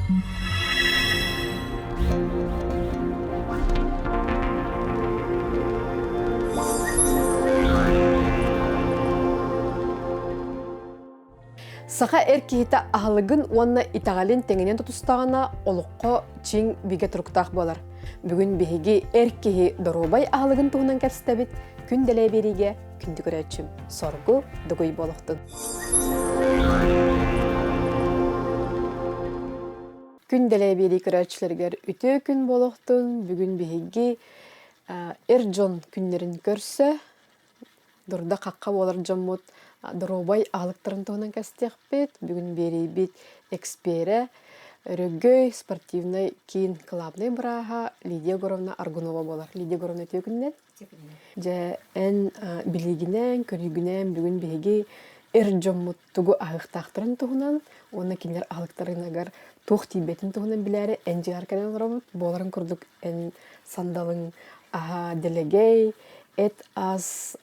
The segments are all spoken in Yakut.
Саха эр киһитэ аһылыгын уонна итэҕэлин тэҥинэн тутустаҕына олоххо чиҥ бигэ туруктаах буолар. Бүгүн биһиги эр киһи доруобай аһылыгын туһунан кэпсэтэбит. Күн дэлэй биэриигэ күндү көрөөччүм соргу дугуй буолуохтун. Күн дэлэй биэрии көрөөччүлэригэр үтүө күн буолуохтун. Бүгүн биһиги эр дьон күннэрин көрсө дурда-хахха буолар дьоммут доруобай аһылыктарын туһунан кэстиэхпит. Бүгүн биэрийбит эксперэ Өрөгөй спортивнай киин кылаабынай бырааһа Лидия Егоровна Аргунова буолар. Лидия Егоровна үтүө күнүнэн. Дьэ, эн билиигинэн, көрүүгүнэн бүгүн биһиги эр дьоммут тугу аһыахтаахтарын туһунан уонна кинилэр аһылыктарыгар туох тиийбэтин туһунан билээри эн дьиэҕэр кэлэн олоробут. Буоларын курдук эн сандалыҥ аһа дэлэгэй, эт ас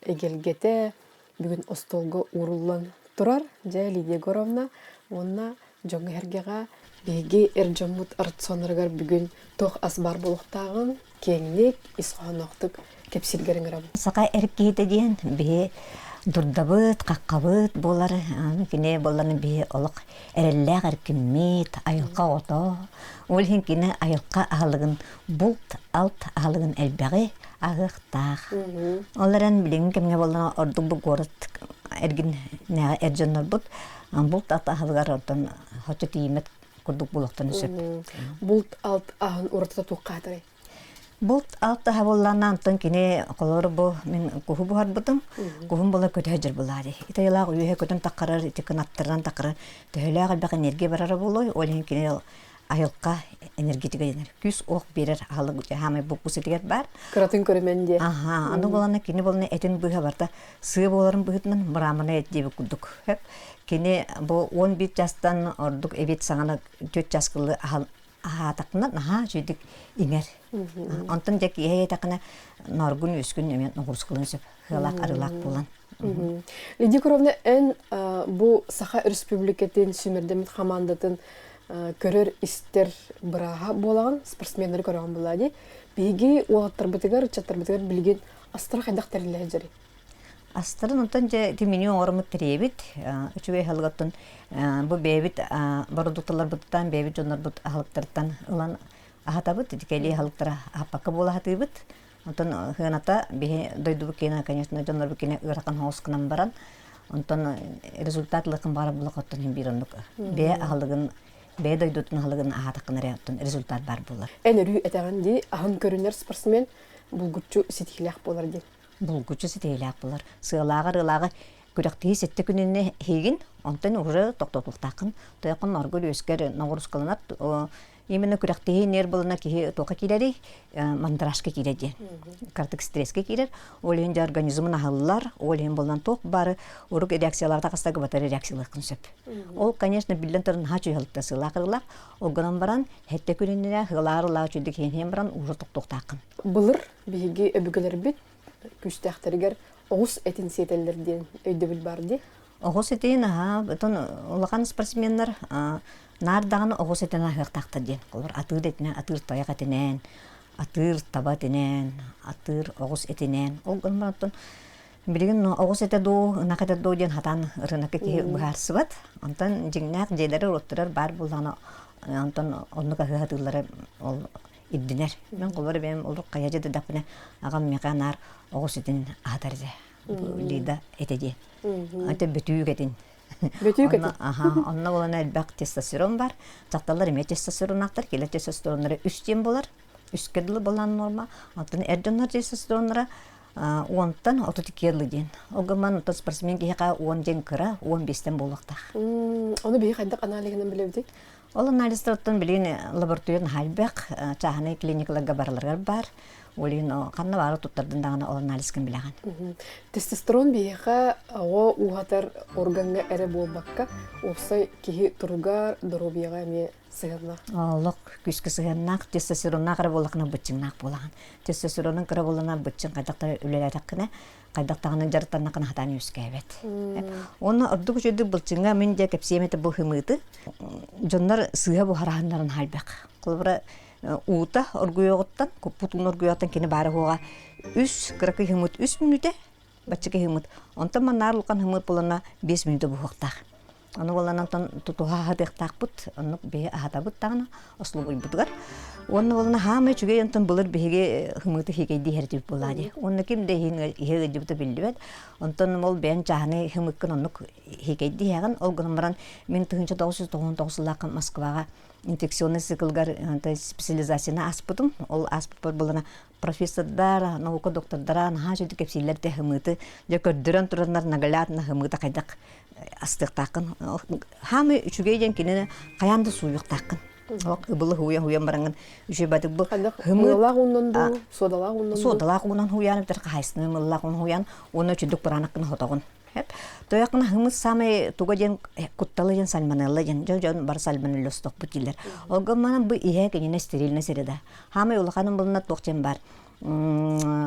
эгэлгэтэ бүгүн остуолга ууруллан турар. Дьэ, Лидия Егоровна уонна дьоҥҥо-сэргэҕэ биһиги эр дьоммут рационнарыгар бүгүн туох ас баар буолуохтааҕын киэҥник, ис хоһоонноохтук кэпсииргэр ыҥырабын. Саха эр киһитэ диэн биһи дурдабыт, хаххабыт буолар. Кини буолланы биһи олох эрэллээх эркиммит, айылҕа оҕото. Ол иһин кини айылҕа аһылыгын булт, алт аһылыгын элбэҕи аһыахтаах. Ол эрэн билиҥҥи кэмҥэ буоллаҕына ордук бу город эргиннээҕи эр дьоннорбут булт алт аһылыгар оттон хочо тиийиммэт курдук буолуохтарын сөп. Булт алт аһын уратыта туоххаатарай? Булт алт аһа буоллаҕына онтон кини холобур бу мин куһу буһарбытым куһум була көтө сылдьар буолаары. Итайылаах үөһэ көтөн таххарар ити кынаттарынан таххарар төһөлөөх элбэх энергия барара буолуой ол иһин кини айылҕа энергетига дэнэр күүс-уох биэрэр аһылык хаамай буккус этигэр баар. Кыратын көрүмэн диэ. Аха, аны буолана кини буолана этин быыһа барта сыа буоларын быһыытынан мраморный эт диэбит курдук. Кини бу 11 частан ордук эбит саҥана 4 час кылы аһаатахпына наһаа үчүгдүк иҥэр. Онтон дьэ киэһэ ийэтэххинэ норгун үөскүн эмиэ ноҕурускалын сөп ыалаах арыылаах буолан. Лидия Куровна, эн бу Саха Республикатын сүүмэрдэммит хамаандатын көрөр-истэр бырааһа буолаҕын, спортсменнары көрөҕүн буоллаа дии. Биһиги уолаттарбытыгар, ыччаттарбытыгар билигин астара хайдах тэриллэ сылдьарый? Астарын онтон дьэ ити меню оҥороммут тэрийэбит. Үчүгэй аһылыгыттан бу бэйэбит бородуукталарбытыттан, бэйэбит дьоннорбут аһылыктарыттан ылан аһатабыт. Ити кэлии аһылыктара аһаппакка буола сатыыбыт. Онтон сыаната биһи дойдубут киэнэ, конечно, дьоннорбут киэнэ ыарахан соҕус гынан баран, онтон результат ылыаххын баҕарар буоллахха оттон иһин биир оннук бэйэ аһылыгын бэйэ дойдутун аһылыгын аһаатаххына эрэ оттон результат баар буолар. Эн өрүү этэҕин дии, аһын көрүнэр спортсмен булгуччу ситиһиилээх буолар диэн. Булгуччу ситиһиилээх буолар. Сыалааҕы-арыылааҕы күрэхтэһии сэттэ күнүнэ иһигин, онтон уже тохтотуохтааххын. Тойоххун оргул үөскэр ноҕуруускаланар Именно күрэхтэһии нервылана киһи туохха киирэрий? Мандражка киирэр диэн. Картык стресскэ киирэр. Ол иһин дьэ организмын аһыллар, ол иһин буолан туох бары урук реакцияларда хастарга батар реакциялыаххын сөп. Ол, конечно, биллэн туран наһаа чуйалыкта сылаах ырылаах. Ол гынан баран, хэттэ күнүннэрэ сылаар-ылаах үчүгдүк иһин баран уура тохтуохтааххын. Былыр биһиги өбүгэлэрбит күүстээхтэригэр оҕус этин сиэтэллэр диэн өйдөбүл баар дии. Оҕус этин аһаа, отон улахан спортсменнар наар даҕаны оҕус этин аһыахтаахтар диэн. Олор атыыр этинэн, атыыр тайах этинэн, атыыр таба этинэн, атыыр оҕус этинэн. Ол гынан баран оттон билигин оҕус этэ дуу, ынах этэ дуу диэн хатаан ырыынакка киһи быһаарсыбат. Онтон дьиҥнээх дьиэлэри уруттарар баар буоллаҕына, онтон оннук аһыы сатыыллара ол ирдэнэр. Мин холобура бэйэм олох хайа дьададахпына аҕам миэхэ наар оҕус этин аһатар этэ. Лида этэ диэн. Ата бөтүүк этин. Бөтүүк этин. Аха, онно буолан элбэх тестостерон бар. Дьахталлар эмиэ тестостероннаахтар, килэр тестостероннара үс диэн буолар. Үскэ дылы буолан норма. Оттон эр дьоннор тестостероннара уонтан 32 дылы диэн. Ол гынан оттон спортсмен киһиэхэ 10 диэн кыра, 15-тэн буолуохтаах. Ону биһи хайдах аналиһынан билэбитий? Ол анализтартан билигин лаборатория наһаа элбэх, чааһынай клиникаларга барыларыгар баар. Ол иһин ханна баара туттардын даҕаны ол анализкын билэҕин. Тестостерон биһиэхэ оҕо ууһатар органҥа эрэ буолбакка, уопсай киһи туругар, доруобуйаҕа эмиэ сыһыаннаах. Олох күүскэ сыһыаннаах, тестостероннаах эрэ буоллаххына быччыҥнаах буолаҕын. Тестостеронун кыра буоллаҕына быччыҥ хайдах да үлэлээтэххинэ, хайдах даҕаны дьарыктаннаххына хатаан үөскээбэт. Уонна ордук үчүгэйдик былчыҥҥа мин дьэ кэпсиэм этэ бу хымыыты. Дьоннор сыыһа буһараһыннарын хайбах. Холобура уута оргуйуоҕуттан, куппут ууну оргуйуоҕуттан кини баара уоҕа үс кыракый хымыт үс мүнүүтэ бачча хымыт. Онтон маннаар улахан хымыт булана 5 мүнүүтэ буһуохтаах. Ону буолан онтон тутуһа аһатыахтаахпыт, оннук биһи аһатабыт даҕаны ослубуйбутугар. Уонна буолан хаамай үчүгэй онтон былыр биһиги хымыыты хиикэйдии иһэрдибит буоллаа дии. Уонна ким да иһин иһэ ыалдьыбыта биллибэт. Онтон ол бэйэн чааһынай хымыккын оннук хиикэйдии иһэҕин. Ол гынан баран мин 1999 сыллаахха Москваҕа инфекционный циклгар специализацияны ааспытым. Ол ааспыппар булана профессордар, наука доктордара наһаа үчүгэй кэпсииллэр да хымыыты дьэ көрдөрөн тураннар наглядно хымыыта хайдах астыахтааххын. Хаамай үчүгэй диэн кинини хайаан да сууйуохтааххын. Ыбылы һууйан һууйан бараҥҥын үчүгэй батык бу Мыылаах уунан дуу, суодалаах уунан дуу? Суодалаах уунан һууйан эбэтэр хаһаайыстыбаны мыыллаах уунан һууйан уонна үчүгдүк кураанаххын хотоҕун. Тойоххуна хымыс саамай туга диэн кутталы диэн сальмонелла диэн дьон дьон бар сальмонеллостохпут дииллэр. Ол гынан бу иһэ кинини стерильный среда. Хаамай улаханын булна туох диэн бар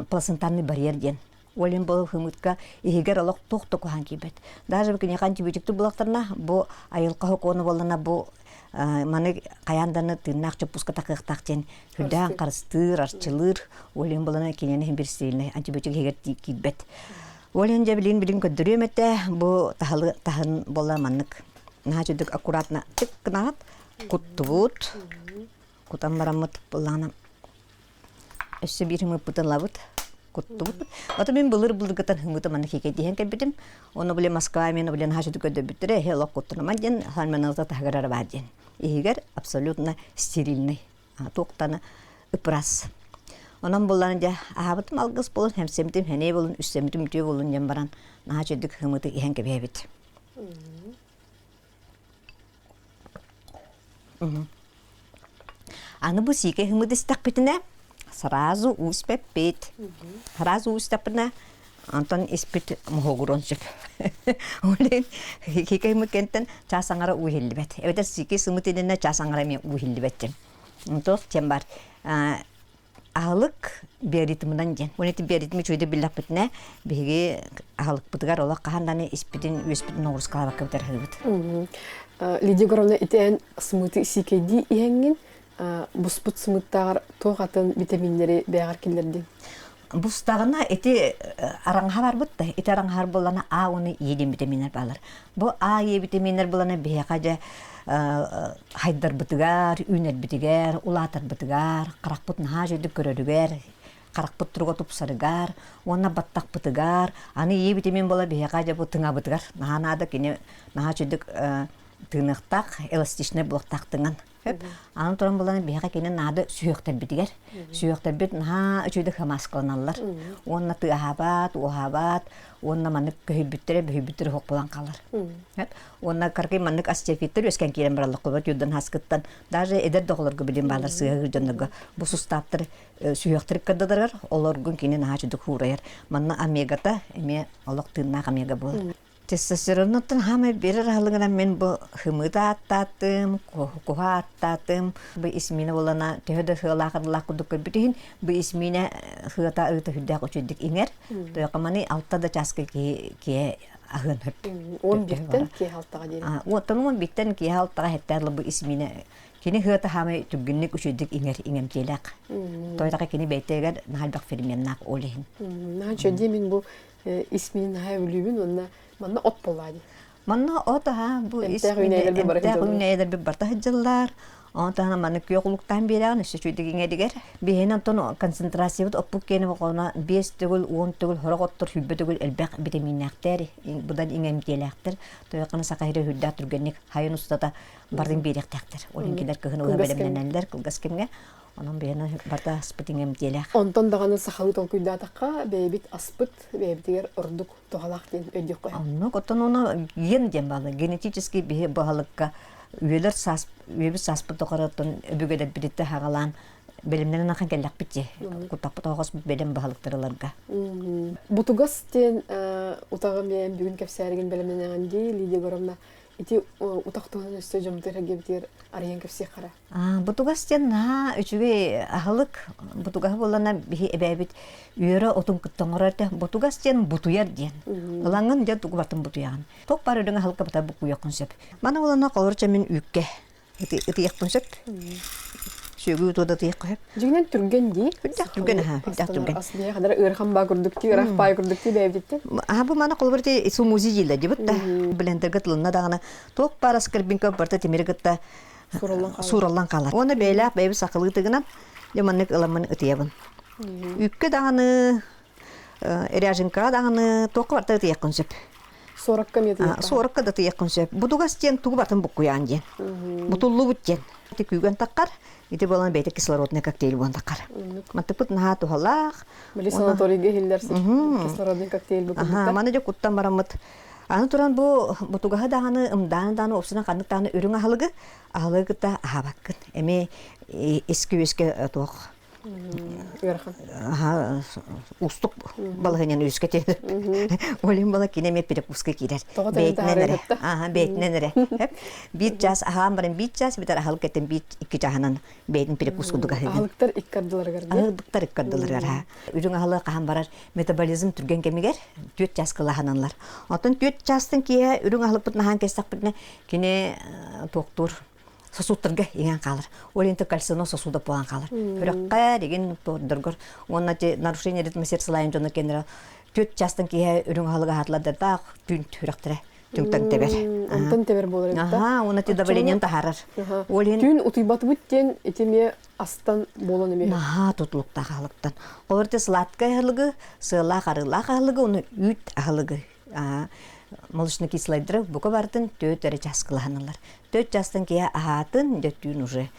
плацентарный барьер диэн Олин бу хымытка иһигэр олох туох да куһаан киирбэт. Даже киниэхэ антибиотиктар булахтарына бу айылҕа сокуону буоллана бу маны хайаан даны тыыннаах чоппуска такыахтаах диэн үрдээн харыстыыр, арчылыыр. Олин булана кинини иһин бир антибиотик иһигэр киирбэт. Олин дьэ билин билин көрдөрүөм этэ бу таһылы таһын буолла маннык наһаа чудук аккуратно тык гынаат куттубут кутан бараммыт буллаҕына Өссө биир хымыппытын ылабыт, куттубут. Ото мин былыр-былыргыттан хымыты манна киикэйдиһэн кэлбитим. Ону били Москва мен били наһаа сүдү көрдөрбүттэрэ, эһи олох куттанаман диэн, сальмонелла таһыгар эрэ баар диэн. Иһигэр абсолютно стерильный, туохтана ыпырас. Онон буллан дьэ аһаабытым алгыс буолун, хэмсэмитим хэнээ буолун, үссэмитим үтүө буолун диэн баран наһаа чөдүк хымыты иһэн кэбиһэбит. Аны бу сиикэй хымыт истэхпитинэ сразу уу испэппит. Сразу уу истэхпитинэ онтон испит моһуогуруон сөп. Ол иһин сиикэй хымыт кэнниттэн чаас аҥара уу иһиллибэт. Эбэтэр сиикэй сымыт иннинэ чаас аҥара эмиэ уу иһиллибэт диэн. Туох диэн баар аһылык биоритмынан диэн. Уонна ити биоритм үчүгэйдик биллэхпитинэ, биһиги аһылыкпытыгар олох хаһан даҕаны испитин, үөспүтүн оҕурускалаабакка бүтэр Лидия Егоровна ити сымыыты сиикэйдии иһэҥҥин буспут сымыыттааҕар туох атын витаминнэри бэйэҕэр киллэрдиҥ? Бустаҕына ити араҥаһа барбыт да, ити араҥаһар буоллана А уонна Е диэн витаминнэр баалар. Бу А, Е витаминнэр буолана биһиэхэ дьэ хайдарбытыгар, үүнэрбитигэр, улаатарбытыгар, харахпыт наһаа үчүгдүк көрөрүгэр, харахпыт туруга тупсарыгар уонна баттахпытыгар, аны Е витамин буола биһиэхэ дьэ бу тыҥабытыгар наһаа наада кини наһаа үчүгдүк тыыныахтаах, эластичнай буолуохтаах тыҥан. Аны туран булан биһиэхэ кини наада сүһүөхтэрбитигэр. Сүһүөхтэрбит наһаа үчүгэйдик хамааскаланаллар. Уонна тыаһаабат, уоһаабат, уонна маннык көһүйбүттэрэ, бөһүйбүттэрэ суох буолан хаалар. Уонна каркый маннык остеофиттар үөскэн киирэн бараллар кулба тюрдан хаскыттан даже эдэр доҕолорго билин баалар сыаһыыр дьоннорго бу сустааптар сүһүөхтэр кырдадарар олоргун кини наһаа үчүгдүк хуурайар. Манна омегата эмиэ олох тыыннаах омега буолар. Тестостеронуттан хаамай биэрэр аһылыгынан мин бу хымыыты ааттаатым, куһа ааттаатым. Бу исмиинэ буолана төһө да сыалаах-арылаах курдук көрбүт иһин, бу исмиинэ сыата арыыта сүрдээх үчүгдүк иҥэр. Тойокоманы алта да чааска киһи киһи аһыан сөп. Уон бииртэн киэһэ алтаҕа диэри. Уоттан уон бииртэн киэһэ алтаҕа хэттээн бу исмиинэ кини сыата хаамай түргэнник үчүгдүк иҥэр иҥэмтиэлээх. Тойотака кини бэйэтигэр наһаа элбэх ферменнаах ол иһин. Наһаа үчүгэй мин бу ис миин наһаа өлүүбүн уонна манна от буоллаа дии. Манна от аһа бу ис эмтээх үүнээйилэрбит барыта сылдьаллар. Ону таһынан манна күөх улуктаан биэрэҕин өссө үчүгэйдик иҥэригэр. Биһиэнэ онтон концентрациябыт оппут киэнэ оҕоно 5 төгүл, 10 төгүл, сорох оттор сүүрбэ төгүл элбэх витаминнээхтэр, быдан иҥэмтиэлээхтэр. Тойоххуна саха сирэ сүрдээх түргэнник хайын устата бардын биэриэхтээхтэр. Ол иһин кинилэр кыһын уһа бэлэмнэнэллэр кылгас кэмҥэ. Онон бэйэни барыта аспыт иҥэмтиэлээх. Онтон даҕаны сахалыы толкуйдаатахха, бэйэбит аспыт бэйэбитигэр ордук туһалаах диэн өйдүөххэ. Оннук, оттон ону ген диэн баалар. Генетический биһи баһылыкка үйэлэр саас үйэбит сааспыт тухары оттон өбүгэлэрбититтэн хаҕалаан бэлэмнэнэн ахан кэллэхпит дии. Куттаппыт оҕос бэлэм баһылыктар ыларга. Бутугас диэн утаҕым бэйэм бүгүн кэпсээригин бэлэмнэнэҕин дии Лидия Егоровна. Ити утах туһунан өссө дьоммутугар эргибитигэр арыйан кэпсиэххэ эрэ. Бутугас диэн наһаа үчүгэй аһылык. Бутугаһы буоллана биһи эбээбит үөрэ отун кытта оҥорор этэ. Бутугас диэн бутуйар диэн. Ылаҥҥын дьэ тугу бартын бутуйаҕын. Туох баар үрүҥ аһылыкка бата буккуйуоххун сөп. Маны буоллана холобур мин үүккэ ытыйахпын сөп. Сүөгү утуода ытыйахха сөп. Дьиҥинэн түргэн дии. Үрдэх түргэн аха, үрдэх түргэн. Ас биһиэхэ хадара ыарахан баа курдук тии, ыраах баай курдук тии бэйэбититтэн. Аха бу маны холобур ити сумузи дииллэр дибит да. Блендергэ тылынна даҕаны туох баар аскорбинка барыта тимири кытта суураллан хаалар. Уонна бэйэлээх бэйэбит сахалыы тыгынан дьэ маннык ыламмын ытыйабын. Үүккэ даҕаны, ряженкаҕа даҕаны туохха барыта ытыйаххын сөп. Суоракка эмиэ ытыйахха. Суоракка да ытыйаххын сөп. Бутугас диэн тугу батын буккуйаан диэн. Бутуллубут диэн. Ити күүгэн таххар, ити буолан бэйэтэ кислородный коктейль буолан таххар. Мантыппыт наһаа туһалаах. Били санаторийга иһиллэр кислородный коктейль бу курдук. Маны дьэ куттан бараммыт. Аны туран бу бутугаһы даҕаны, ымдааны даҕаны, уопсайынан ханнык даҕаны үрүҥ аһылыгы, аһылыгы кытта аһаабаккын. Эмиэ иски-үөскэ туох Ыарахан. Уустук балаһыанньаны үөскэтиэн. Ол бала кини эмиэ перекуска киирэр. Бэйэтинэн эрэ. Аха, бэйэтинэн эрэ. Биир чаас аһаан баран биир чаас, бүтэр аһылык кэттэн биир икки чааһынан бэйэтин перекус курдук аһыгын. Аһылыктар икки ардыларыгар. Аһылыктар икки ардыларыгар. Үрүҥ аһылык хаһан барар метаболизм түргэн кэмигэр түөрт чаас кылааһаналлар. Оттон түөрт чаастан киэһэ үрүҥ аһылыкпытын аһаан кэстэхпитинэ кини туохтуур сосудтарга иҥэн хаалар. Ол иһин кальцино сосуда буолан хаалар. Сүрэххэ дигин туордоргор уонна ти нарушение ритма сердца дьоно кеннere түөрт чаастан киэһэ үрүҥ аһылык аһаатылар да таах түүн сүрэхтэрэ түҥтэн тэбэр. Онтон тэбэр буолар эбит Аха, уонна ти давлениен таһаарар. Ол иһин түүн утуйбатыбыт диэн ити эмиэ астан буолан эмиэ. Наһаа тутулуктаах аһылыктан. Олор ти сладкай аһылыгы, сыалаах арыылаах аһылыгы, уну үүт аһылыгы молочно-кислайдары бука бартын төрт эрэ часкылаһаналар. Төрт частан киэһэ аһаатын, дьэ түүн уже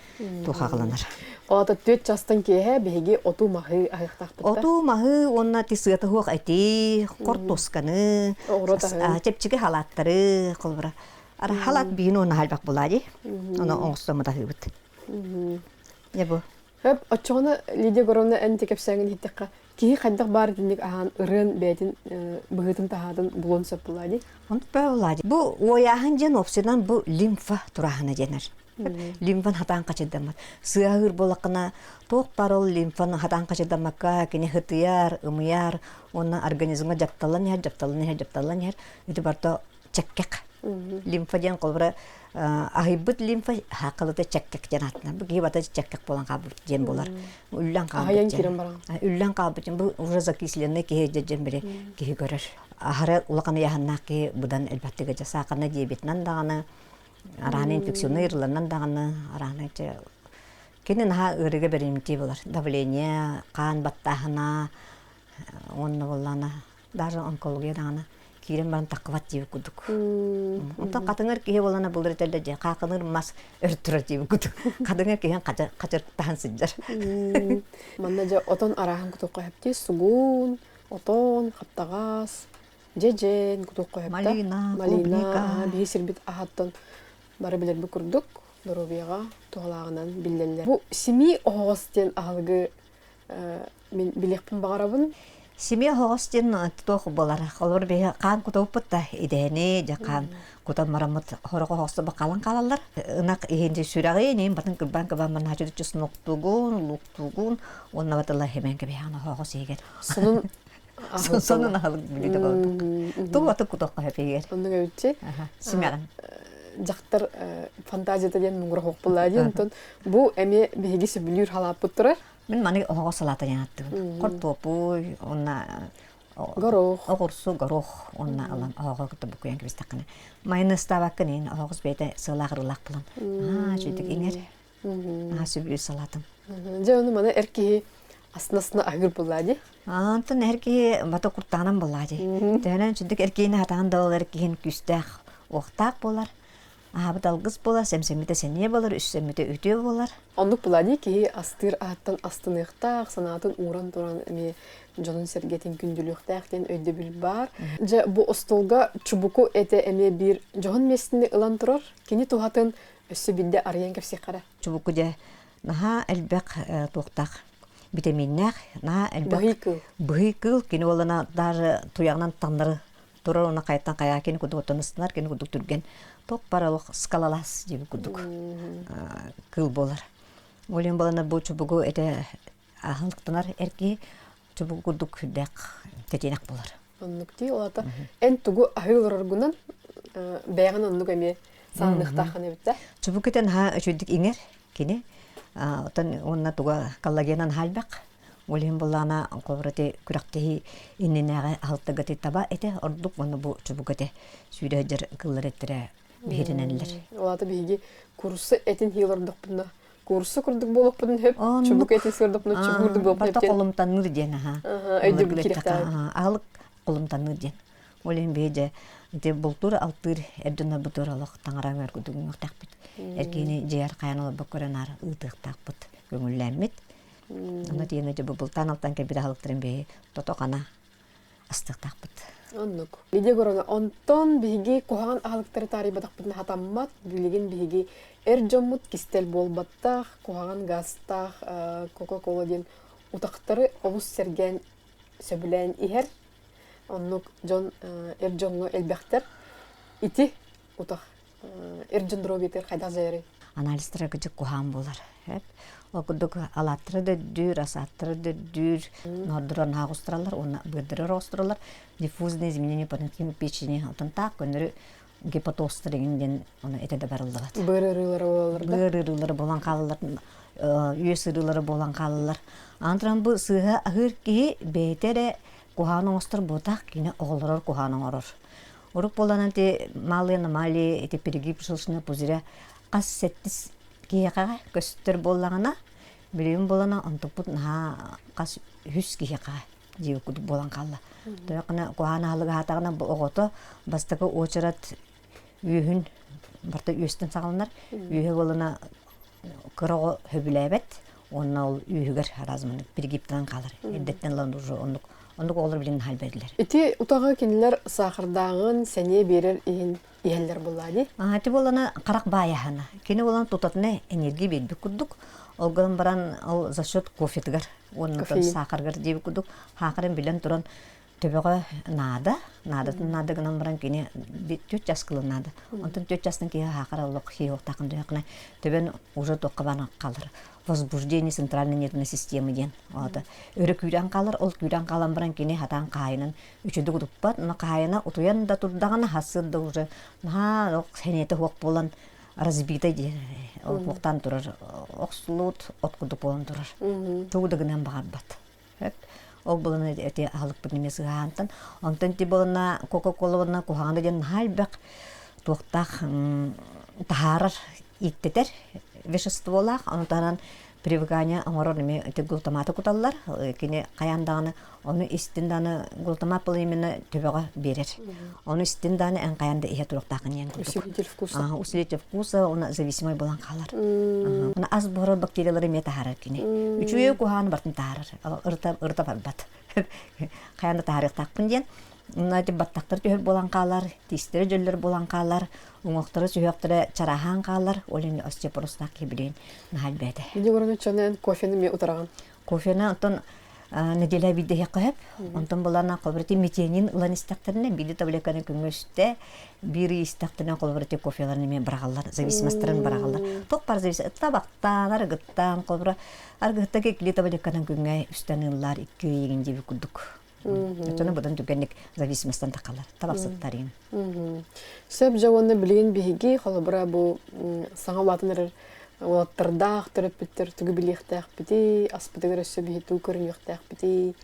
тухаҕаланар. Оата төрт частан киэһэ биһиги оту-маһы аһыахтаахпыт Оту-маһы уонна ти сыата суох эти, хортуосканы, чэпчэки халааттары, холобура. Ара халаат биһин уонна халбах булаа дии. Ону оҥостоммут аһыыбыт. Дьэ бу. Хөп, оччоҕуна Лидия Егоровна эн ити кэпсээҥҥин иһиттэххэ, киһи хайдах баар итинник аһаан ырыан бэйэтин быһыытын таһаатын булуон сөп буолаа дии. Оннук буолаа дии. Бу уойааһын диэн уопсайынан бу лимфа турааһына диэнэр. Лимфан хатаан хачайдаммат. Сыаһыыр буоллаххына, туох баар ол лимфаны хатаан хачайдаммакка кини һытыйар, ымыйар уонна организмҥа дьапталлан иһэр, дьапталлан иһэр, дьапталлан иһэр. Ити барыта чэккэх. Лимфа диэн холобура аһыйбыт лимфа хаакалыта чэккэх диэн ааттанар. Бу киһи бата чэккэх буолан хаалбыт диэн буолар. Үллэн хаалбыт диэн. Үллэн хаалбыт диэн бу уже закисленный киһи дьэн били киһи көрөр. Аһара улахан ыйааһыннаах киһи быдан элбэхтик дьэ саахарнай диабетынан даҕаны арааны инфекционнай ыарыыларынан даҕаны арааны кини наһаа ыарыыга бэринимтии болар. Давление, хаан баттааһына уонна буоллаана даже онкология даҕаны киирэн баран таххыбат диэбит курдук. Онтон хатыҥыр киһи буолана былыр этэллэр дьэ хаакыныыр мас өр турар диэбит курдук. Хатыҥыр киһи хачыртаһан сылдьар. Манна дьэ отон арааһын кутуохха сөптүү сугун, отон, хаптаҕас, дьэдьэн кутуохха сөптө. Малина, клубника. Биһи сирбит аһаттан бары билэрбит курдук доруобуйаҕа туһалааҕынан биллэллэр. Бу симии оһоҕос диэн аһылыгы мин билиэхпин баҕарабын. Семья оһоҕос диэн туох буолар? Холобур биһи хаан кутубуппут да идэһини дьэ хаан кутан бараммыт сорох оһоҕосто бакалан хаалаллар. Ынах иһин сүрэҕин иһин батын кырбаан кырбаан баран хачы чеснок-тугун, лук-тугун уонна батыла хэмэн кэбиһэҕин оһоҕос иһигэр. Сонун Сонун аһылык бүлүүдэ болдук. Тугу аты кутуохха сөп иһигэр. Оннук эбитчи. Симэҕин. Дьахтар фантазията диэн муҥура суох буолла диэн. Онтон бу эмиэ биһиги сөбүлүүр халааппыт турар. Мин маны оһоҕос салаата диэн ааттыыбын. Хортуоппуй уонна Горох. Оҕурсу, горох уонна ылан оһоҕо кытта буккуйан кэбистэххинэ. Майонезтаабаккын иһин оһоҕос бэйэтэ сыалаах-арыылаах булан. Аа, үчүгдүк иҥэр. Аа, сөбүлүүр салаатым. Дьэ, ону маны эр киһи астына-астына аһыыр буоллаа дии. Онтон эр киһи бата куртаҕынан буоллаа дии. Төһөнөн үчүгдүк эр киһини хатаан да ол эр киһин күүстээх, уохтаах буолар. Аһаабыт алгыс буолар, сэмсэммитэ сэниэ буолар, үссэммитэ үтүө буолар. Оннук буолаа дии киһи астыыр аһыттан астыныахтаах, санаатын ууран туран эмиэ дьонун-сэргэтин күндүлүөхтээх диэн өйдөбүл баар. Дьэ, бу остуолга чубуку этэ эмиэ биир дьоһун миэстэни ылан турар. Кини туһатын өссө биирдэ арыйан кэпсиэххэ эрэ. Чубуку дьэ наһаа элбэх туохтаах битэмииннээх, наһаа элбэх быһый кыыл. Быһый кыыл кини буоллана даже туйаҕынан таҥнары турар уонна хайаттан хайаа кини курдук оттон ыстанар, кини курдук түргэн. Туох баар олох скалолаз диэбит курдук кыыл буолар. Ол иһин буолана бу чубугу этэ аһылыктанар эр киһи чубугу курдук сүрдээх тэтиэнэх буолар. Оннук дии. Ол аата эн тугу аһыы олороргунан бэйэҕин оннук эмиэ саҥаныахтааххын эбит да? Чубуку этэ наһаа үчүгдүк иҥэр кини. Оттон уонна туга коллагенан хаалбах. Ол иһин буоллаҕына холобур ити күрэхтэһии иннинээҕи аһылтыга ити таба этэ ордук уонна бу чубуку этэ сүүрэ сылдьар кыллар эттэрэ биһирэнэллэр. Ол аата биһиги курса этин хии олордохпутуна курса курдук буолуохпутун сөп, чубуку этин сордохпутуна чубуку курдук буолуохпутун Барыта холумтанныыр диэн аха. Өйдөбүл кириэхтээх. Аһылык холумтанныыр диэн. Ол иһин биһи дьэ ити бултуур алтыыр эр дьоннорбутугар олох таҥара өҥөр курдук үҥүөхтээхпит. Эр киһини дьиэр хайан олорбокко эрэ наар ыытыахтаахпыт, көҥүллээммит. Онно тиийэн дьэ бу бултаан алтан кэлбит аһылыктарын биһи тото-хана астыахтаахпыт. Оннук. Лидия Горовна, онтон биһиги куһаҕан аһылыктары таарыйбатахпытына хатаммат. Билигин биһиги эр дьоммут кистэл буолбаттах, куһаҕан газтаах Кока-Кола диэн утахтары олус сэргээн сөбүлээн иһэр. Оннук дьон эр дьоҥҥо элбэхтэр. Ити утах эр дьон доруобуйатыгар хайдах дьайарый? Анализтара кыдьык куһаан буолар. Ол курдук алааттара да үрдүүр, асааттара да үрдүүр, нордорор наһаа оҕустараллар уонна быардары оҕустараллар. Диффузные изменения паренхимы печени оттон таах көннөрү гепатозтар игин диэн ону этэ да барыллыбат. Быар ыарыылара буолаллар да? Быар ыарыылара буолан хаалаллар, үөс ыарыылара буолан хаалаллар. Аны туран бу сыыһа аһыыр киһи бэйэтэ эрэ куһаҕан оҥостор буотах, кини оҕолорор куһаҕан оҥорор. Урук буолан ити малые аномалии, ити перегиб желчного пузыря хас сэттис киһиэхэ көстөр буоллаҕына, билигин буолана онтукпут наһаа хас үһүс киһиэхэ дии курдук буолан хаалла. Тоҕо куһаҕан аһылык аһаатаҕына бу оҕото бастакы уочарат үөһүн барыта үөстэн саҕаланар. Үөһэ буолана кыра оҕо сөбүлээбэт уонна ол үөһүгэр араас перегибтанан хаалар. Эрдэттэн ылан уже оннук оннук оҕолор билигин наһаа элбээтилэр. Ити утаҕы кинилэр саахардааҕын сэниэ биэрэр иһин иһэллэр буоллаа дии. Ити буолана харах баайаһына. Кини буолан тутатына энергия биэрбит курдук. Ол гынан баран ол за счет кофетыгар уонна саахарыгар диэбит курдук саахарын билэн туран төбөҕө наада, наадатын наада гынан баран кини түөрт час кылын наада. Онтон түөрт частан киһи хаахара олох хиһуохтаахын дойохна төбөн уже туохха баан хаалар. Возбуждение центральной нервной системы диэн. Ота өрө күүрэн хаалар, ол күүрэн хаалан баран кини хатаан хаайынан үчүдүк утуппат, но хаайына утуйан да турдаҕына хасыр да уже наһаа ох сэниэтэ хуох буолан разбита диэн ол хуохтаан турар охсулут от курдук буолан турар. Тугу да гынан баҕарбат. Ол булана эти аһылыкпыт эмиэ сыһаантан. Онтон ити буолана Кока-Кола буолана куһаҕана диэн наһаа элбэх туохтаах таһаарар, ииктэтэр веществолаах. Ону таһынан привыкание оҥорор эмиэ ити глутаматы куталлар. Кини хайаан даҕаны ону истин даҕаны глутамат был именно төбөҕө биэрэр. Ону истин даҕаны эн хайаан да иһэ туруохтааххын диэн курдук. Усилитель вкуса. Усилитель вкуса, уонна зависимый буолан хаалар. Уонна ас буһарар бактериялары эмиэ таһаарар кини. Үчүгэй куһаҕаны барытын таһаарар. Ырыта, ырыта барбат. Хайаан да таһаарыахтаахпын диэн. Онно ити баттахтар түһэр буолан хаалар, тиистэрэ дьөллөр буолан хаалар, уҥуохтара сүһүөхтэрэ чарааһаан хаалар. Ол иһин остеопорозтаах киһи билигин наһаа элбээтэ. Ити Вороничаны кофены эмиэ утараҕын. Кофены оттон нэдиэлэ биирдэ иһиэххэ сөп. Онтон булана холобур ити метионин ылан истэхтэринэ биирдэ таблетканы күҥҥэ үстэ, биир ый истэхтэринэ холобур ити кофеларын эмиэ быраҕаллар, зависимостарын быраҕаллар. Туох баар зависимость табахтаан, арыгыттаан, холобура арыгыттан иккилии таблетканан күҥҥэ үстэн ыллаар икки ый игин диэбит курдук. Оччону быдан түргэнник зависимостан тахалар, табахсыттар игин. Сөп дьэ уонна билигин биһиги холобура бу саҥа улаатан эрэр уолаттардаах төрөппүттэр тугу билиэхтээхпитий, аспытыгар өссө биһи тугу көрүнүөхтээхпитий?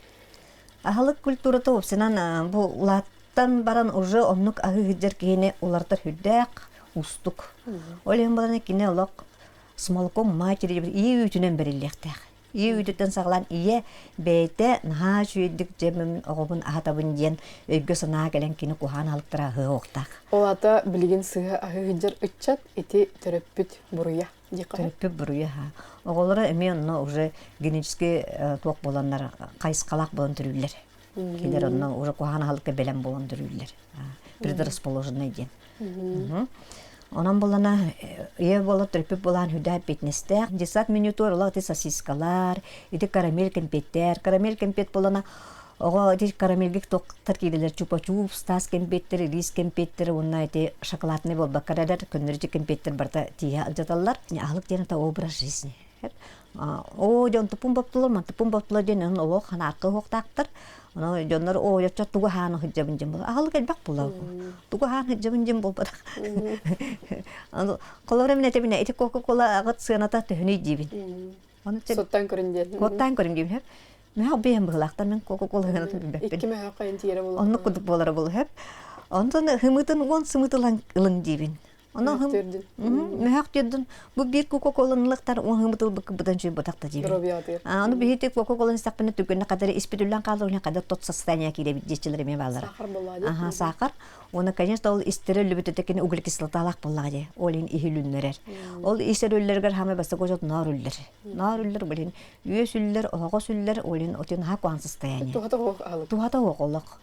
Аһылык культурата уопсайынан бу улааттан баран уже оннук аһыы сылдьар киһини уларытар сүрдээх уустук. Ол иһин баланы кини олох с молоком матери ийэ үүтүнэн бэриллиэхтээх. Ийэ үүтүттэн саҕалаан ийэ бэйэтэ наһаа үчүгэйдик дьэ мин оҕобун аһатабын диэн өйгө-санаа кэлэн кини куһаҕан аһылыктара аһыа уохтаах. Ол аата билигин сыыһа аһыы сылдьар ыччат ити төрөппүт буруйа диэххэ Төрөппүт буруйа аһа. Оҕолоро эмиэ онно уже генетически туох буоланнар хайысхалаах буолан төрүүллэр. Кинилэр онно уже куһаҕан аһылыкка бэлэм буолан төрүүллэр. Предрасположенный диэн. Онон булана ийэ буола төрөппүт буолаан хүдэ эппиэтинэстээх. Детсад менютугар олох ити сосискалар, ити карамель кэмпиэттэр. Карамель кэмпиэт буолана. Оҕо ити карамельга туохтар киирэлэр чупа-чупс, таас кэмпиэттэр, рис кэмпиэттэр уонна ити шоколадный буолбакка эрэр көннөрү кэмпиэттэр барыта тииһэ алдьаталлар. Аһылык диэн это образ жизни. Оо, дьон туппун боптулар, мантыппын боптулар диэн онон олох ханаакка уһуктаахтар. Ону дьоннор оо, оччо тугу аһаан сылдьабын диэн буолар. Аһылык элбэх буолар. Тугу аһаан сылдьабын диэн буолбатах. Ону холобура мин этэбинэ ити Кока-Кола аҕыт сыаната төһөнүй диибин. Ону Суттан көрүн диэн. Суоттаан көрүн диибин. Мөһөх бэйэм быһылаахтар мин Кока-Кола сыанатын билбэппин. Икки мөһөх хайын тиэрэ буолуохтаах. Оннук курдук буолара буолуо сөп. Онтон хымытын уон сымыт ылан ылыҥ диибин. Онон мөһөх диэн бу биир Кока-Коланы ылыктар уон ылбыккыбытын чуйбатах да диибин. Здоровья Аны биһити Кока-Коланы истэхпинэ түгэнэ кадары испит үллэн хаалар, уонна кадar тот состояние киирэбит диэччилэр эмиэ бааллара. Сахар буоллаа дии. Аха, сахар. Уонна, конечно, ол истэрэ өллүбүт кини углекислоталаах буоллаҕа дии. Ол иһин иһи үлүннэрэр. Ол ис өрүллэригэр хаамай бастакы очот ноор үллэр. Ноор үллэр, блин, үөс үллэр, оһоҕос үллэр, ол иһин отин наһаа куһаҕан состояние. Туһата суох аһылык. Туһата суох олох.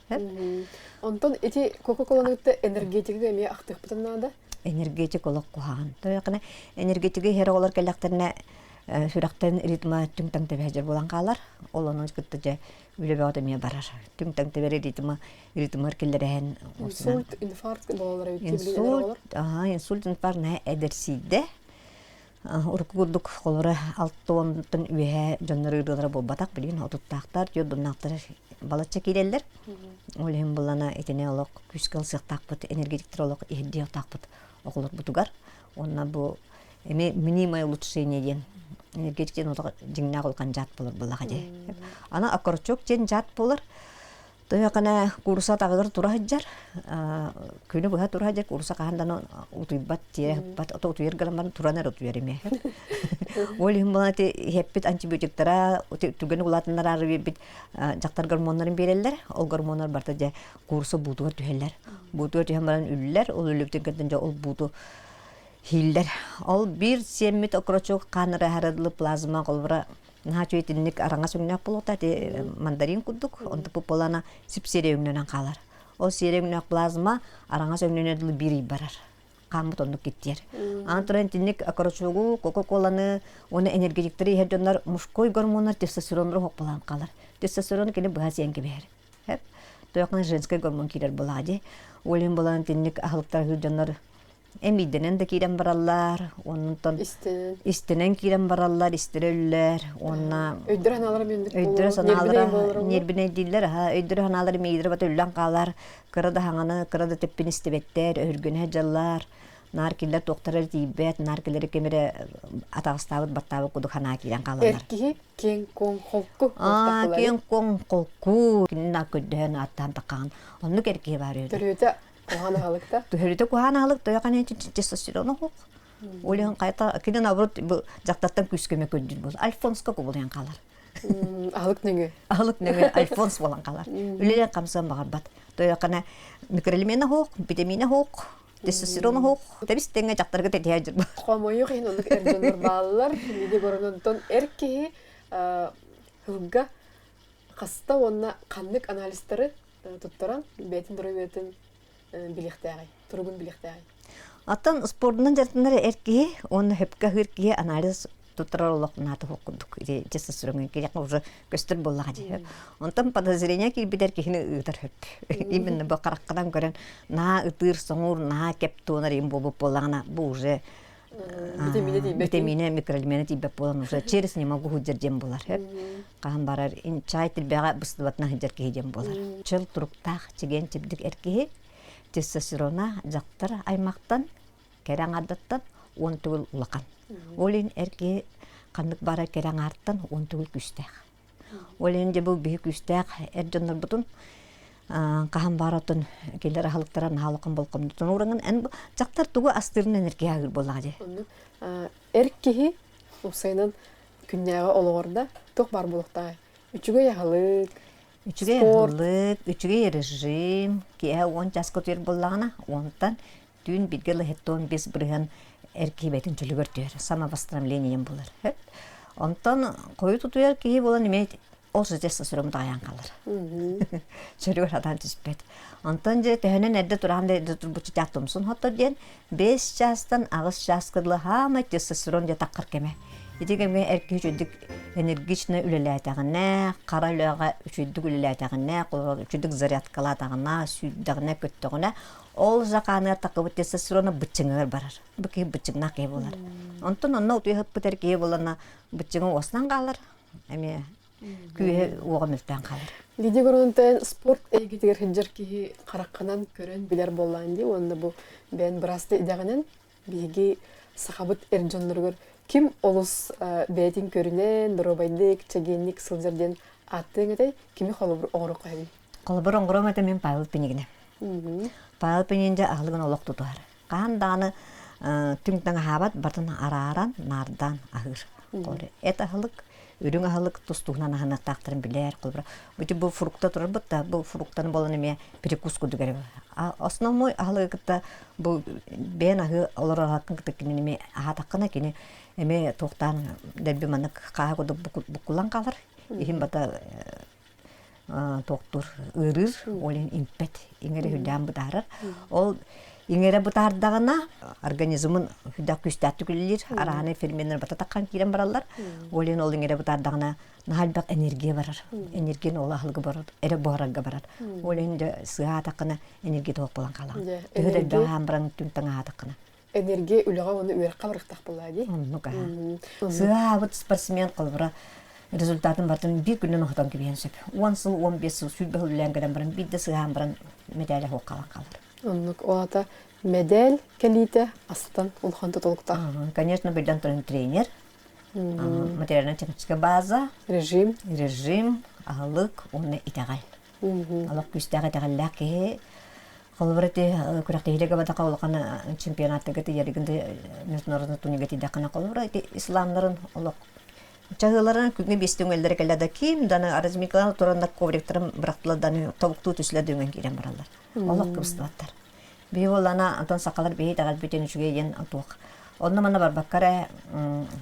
Онтон ити Кока-Коланы кытта энергетикигэ эмиэ ахтыахпытын наада. Энергетик олох куһаҕан. Тоойохына энергетиги иһэр оҕолор кэллэхтэринэ сүрэхтэн ритма түҥ-таҥ тэбэһдьэр буолан хаалар. Ол ону кытта дьэ үлэ бөҕөтө эмиэ барар. Түҥ-таҥ тэбэр ритма ритмар киллэрэһэн Инсульт, инфаркт буолалар эбит Инсульт, аха, инсульт, инфаркт наһаа эдэрсийдэ. Урукку курдук холобура 60-тан үөһээ дьоннор ыарыылара буолбатах, билигин отуттаахтар, түөрт балачча киирэллэр. Ол иһин буллана итини олох күүскэ ылсыахтаахпыт, энергетиктэр олох иһирдиэхтаахпыт оҕолорбутугар. Уонна бу эмиэ мнимое улучшение диэн энергетик диэн олох дьиҥнээх улахан дьаат буолар буоллаҕа дии. Аны окорочок диэн дьаат буолар. Тойокана курса атаҕыгар тура сылдьар, күнү быһа тура сылдьар, курса хаһан да утуйбат, тиэрэ сыппат, ото утуйар гынан баран туран эрэ утуйар эмиэ. Ол иһин буолан ити иһэппит антибиотиктара түгэни улаатыннараары биэрбит дьахтар гормоннарын биэрэллэр. Ол гормоннар барыта дьэ курса буутугар түһэллэр. Буутугар түһэн баран үллэр, ол үллүбүтүн кэнниттэн дьэ ол бууту хииллэр. Ол биир сиэммит окорочок хаан ыраһарылы плазма холобура наһаа үчүгэй итинник араҥас өҥнөөх буолуохта ити мандарин курдук онтуппут буолана сип-сиэрэй өҥнөнөн хаалар. Ол сиэрэй өҥнөөх плазма араҥас өҥнөнө дылы биир ый барар. Хааммыт оннук киттиэр. Аны туран итинник окорочогу, кока-коланы уонна энергетиктэри иһэр дьоннор мужской гормоннар тестостероннору хоппалаан хаалар. Тестостерон кини быһа сиэн кэбиһэр. Тояхна женскай гормон киирэр буолаа дии. Ол иһин буолан итинник аһылыктар аһыыр дьоннор эмиийдэнэн да киирэн бараллар, онтон Истинэн. истинэн киирэн бараллар, истэрэ өллөр уонна Өйдөрө-санаалара мүннүк өйдөрө буолуо, ньиэрбинэй санаалара буолар буолуо. ньиэрбинэйдииллэр, аһа өйдөрө санаалара миигирэ бата үллэн хаалар, кыра да хаҥаны, кыра да тэппин истибэттэр, өһүргэнэ сылдьаллар, наар кинилэр туохтара эрэ тиийбэт, наар кинилэри ким эрэ атаҕастаабыт, баттаабыт курдук санаа киирэн Эр хаалаллар. киһи киэҥ-куоҥ холку Аа, буолтахтылар. киэҥ-куоҥ холку, кинини көрдөһөн ааттаан таххаҕын. Оннук эр киһи баар үһү. Төрүөтэ Куһаҕан аһылыкта? Түһөрүтэ куһаҕан аһылык тойо тестостерон оһох. Ол иһин хайта кини наоборот бу дьахтартан күүскэ көрдүүр буол. Альфонска кубулуйан хаалар. Аһылык нөҥүө. Аһылык нөҥүө Альфонс буолан хаалар. Үлэлээн хамсыан баҕарбат. Тойокана микроэлемент оһох, витамин оһох, тестостерон оһох. Тэбис тэҥҥэ дьахтарга тэтиһэ дьүр. Хомойуох иһин оннук эр дьоннор бааллар. Миги көрөн эр киһи сылга хаста уонна ханнык анализтары туттаран бэйэтин доруобуйатын билиэхтээҕий, туругун билиэхтээҕий? Оттон спордунан дьарыктанар эр киһи уонна сөпкө аһыыр киһи анализ туттарар олох наата суох курдук. Ити тестостероҥҥа кириэххэ уже көстөр буоллаҕа дии. Онтон подозрение киирбит эр киһини ыытар сөп. Именно бу хараххынан көрөн наһаа ытыыр, соҥуур, наһаа кэп туонар им буолбут буоллаҕына бу уже Витаминэ тиийбэт. Витаминэ, микроэлемент тиийбэт буолан уже через не могу сылдьар диэн буолар. Хаһан барар чай тирбэҕэ быстыбатынан сылдьар киһи диэн буолар. Чөл туруктаах, чэгиэн чэбдик эр киһи тестостерона дьахтар аймахтан, кэрэ аҥаардаттан 10 төгүл улахан. Ол иһин эр киһи ханнык баара кэрэ аҥаартан 10 төгүл күүстээх. Ол иһин дьэ бу биһи күүстээх эр дьоннорбутун хаһан баар отон кинилэр аһылыктара наһаа улахан болҕомтотун уураҥын эн дьахтар тугу астыырынан эркиһи аһыыр буоллаҕа дии. Эр киһи уопсайынан күннээҕи олоҕор да туох баар буолуохтааҕый? Үчүгэй аһылык, Үчүгэй спорт. аһылык, үчүгэй режим, киэһэ 10 чааска утуйар буоллаҕына, онтон түүн бииргэ лыһыттыан 5% эр киһи бэйэтин чөлүгэр түһэр, самовосстановлением буолар. Онтон хойут утуйар киһи буолан эмиэ ол тестостерон таайан хаалар. Чөлүгэр сатаан түспэт. Онтон дьэ төһөнөн эрдэ тураан да эрдэ турбут чычаах тумсун хотор диэн 5 чаастан 8 чааска дылы хаамай тестостерон дьэ таххар кэмэ. Ити кэмҥэ эр киһи үчүгдүк энергично үлэлээтэҕинэ, хара үлэҕэ үчүгдүк үлэлээтэҕинэ, үчүгдүк зарядкалаатаҕына, сүүрдэҕинэ, көттөҕүнэ, ол закааныгар таххыбыт тестостерона быччыҥыгар барар. Бу киһи быччыҥнаах киһи буолар. Онтон онно утуйа сыппыт эр киһи буолана быччыҥа уостанан хаалар. Эмиэ күүһэ уоҕа мөлтөөн хаалар. Лидия Горонтен спорт эйгэтигэр сылдьар киһи хараххынан көрөн билэр буоллаан дии уонна бу бэйэн быраасты идэҕинэн биһиги сахабыт эр дьонноругар ким олус бэйэтин көрүнэн, доруобайдык, чэгиэнник сылдьар диэн ааттыаҥ этэй, кими холобур оҥоруохха эбий? Холобур оҥоруом этэ мин Павел Пинигинэ. Павел Пинигин дьэ аһылыгын олох тутуһар. Хаһан даҕаны түҥ таҥаһаабат батын арааран, наардаан аһыыр. Эт аһылык, үрүҥ аһылык тус-туһунан аһыныахтаахтарын билэр. Холобура, бу фрукта турарбыт да, бу фруктаны буолан эмиэ перекус курдук эрэ. Основной аһылыгы кытта бу бэйэн аһыы олорор аһаккын кытта кинини эмиэ аһаатаххына кини эмиэ туохтаан дэлби маннык хааһы курдук буккуллан хаалар. Иһин бата туохтуур ыарыыр, ол иһин импэт, иҥэрэ үрдээн бытаарар. Ол иҥэрэ бытаардаҕына организмын үрдээх күүстээхтик үлэлиир, арааны ферменнэр бата таххан киирэн бараллар. Ол иһин ол иҥэрэ бытаардаҕына наһаа элбэх энергия барар. Энергияны ол аһылыгы барар, эрэ буһарарга барар. Ол иһин дьэ сыаһаатаххына энергия туох буолан хаалаҕын. Төһө да элбэх аһаан баран түҥ таҥаһаатаххына. Энергия үлэҕэ уонна үөрэххэ барыахтаах буоллаа дии. Оннук аһа. Сыаһаабыт спортсмен холобура результатын бартын биир күнүн оһотон кэбиһэн сөп. 10 сыл, 15 сыл, 20 сыл үлэлээн кэлэн баран биирдэ сыаһаан баран мэдээлэ суох хаалан хаалар. Оннук. Ол аата мэдэл кэлиитэ астан улахан тутулуктаах. Конечно, биллэн туран тренер, материально-техническая база, режим, режим, аһылык уонна итэҕэл. Олох күүстээх итэҕэллээх киһи холобур ити күрэхтэһиилэргэ бадаха улахан чемпионаттарга тиийэригин международный турнирга тиийдэххинэ холобура ити исламнарын олох чаһыыларын күҥҥэ биэстэ үҥэллэрэ кэллэ да ким даны разминкалаан тураннар ковриктарын бырахтылар даны тобуктуу түслэр да үҥэн киирэн бараллар олох кыбыстыбаттар биһи буоллана антон сахалар биһи итэҕэлбитин үчүгэй диэн туох онно манна барбакка эрэ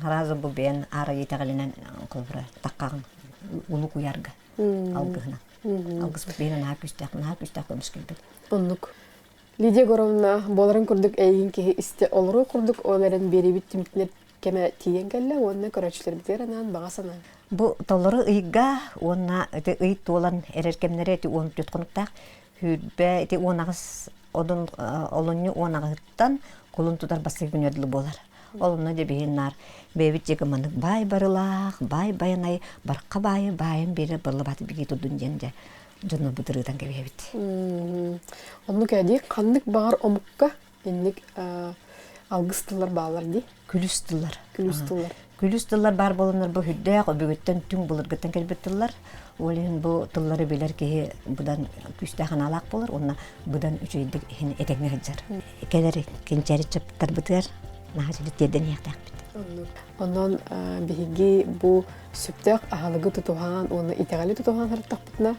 сразу бу бэйэн аар итэҕэлинэн холобура таххаҕын улуу куйаарга алгыһынан. Алгыспыт биһиги наһаа күүстээх, наһаа күүстээх көмүскэлбит. Оннук. Лидия Егоровна, буоларын курдук эйигин киһи истэ олоруу курдук ол эрэн биэриибит түмүктэнэр кэмэ тиийэн кэллэ уонна көрөөччүлэрбитигэр анаан баҕа санаа. Бу толору ыйга уонна ити ый туолан эрэр кэмнэрэ ити 14 хонуктаах сүүрбэ ити 18 одун олунньу 18-ыттан кулун тутар бастакы күнүгэр дылы буолар. Ол онно дьэ биһин наар бэйэбит дьиэгэ маннык баай барылаах, баай байанай, барха баайы баайын биэрэр барылабааты бигии турдун диэн дьэ дьоннорбут ырыытан кэбиһэбит. Оннук ээ дии ханнык баҕар омукка инник алгыс тыллар бааллар дии. Күлүс тыллар. Күлүс тыллар. Күлүс тыллар баар буоланнар бу үрдээх өбүгүттэн түҥ былыргыттан кэлбит тыллар. Ол иһин бу тыллары билэр киһи быдан күүстээх анаалаах буолар уонна быдан үчүгэйдик иһин этэҥҥэ сылдьар. Кэлэр кэнчээри чаптарбытыгар наһаа дьэ тиэрдэн иһиэхтээхпит. Онон биһиги бу сөптөөх аһылыгы тутуһан уонна итэҕэли тутуһан сырыттахпытына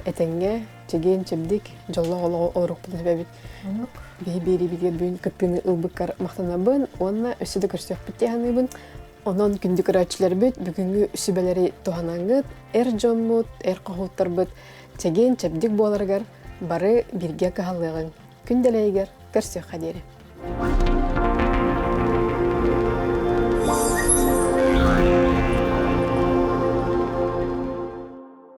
этэҥҥэ чэгиэн-чэбдик дьоллоох олоҕу олоруохпутун сөбөбүт. Биһи биэриибитигэр бүгүн кыттыыны ылбыккар махтанабын уонна өссө да көрсүөхпүт дии саныыбын. Онон күндү көрөөччүлэрбит бүгүҥҥү сүбэлэри туһанаҥҥыт, эр дьоммут, эр хоһууттарбыт чэгиэн-чэбдик буоларыгар бары бииргэ кыһаллыаҕыҥ. Күн дэлэйигэр көрсүөххэ диэри.